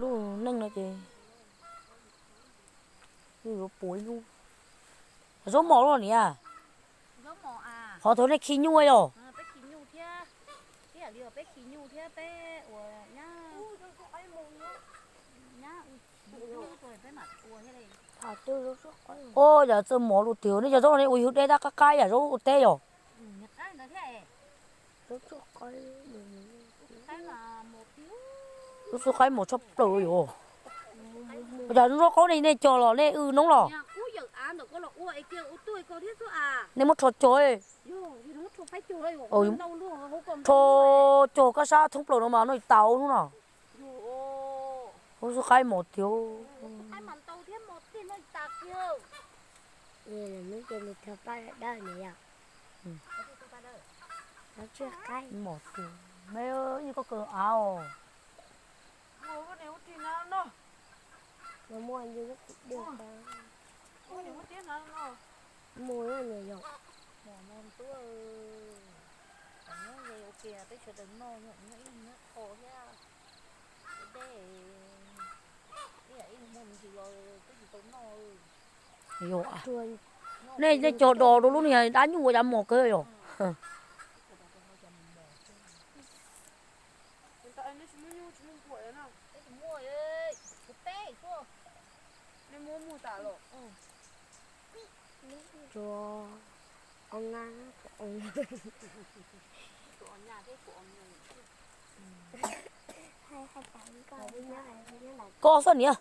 Lub neej no ces yuav puas ib hnub. Zaub mos los niam. Qhov thaum nej khi nyuj yog? Ua yam txawj mos lus tiag, nej cov zaub no nej ua yug deb tab qab qab yam zaub ua teb yog? Lub xub qaib mos tshaj plaws yom. Ua cas zaub qaub nej, nej cog los nej wb noob los? Nej muab rho cog. Rho cog kab sab thoob plaws no mas noj tas hnub no. Lub xub qaib mos tiag. Mos tiag. Me, ib koj kawg av os. Nej, nej cog dos rau lub niag dab nyuj ua cas mos kawg yom. Koj xwb niam.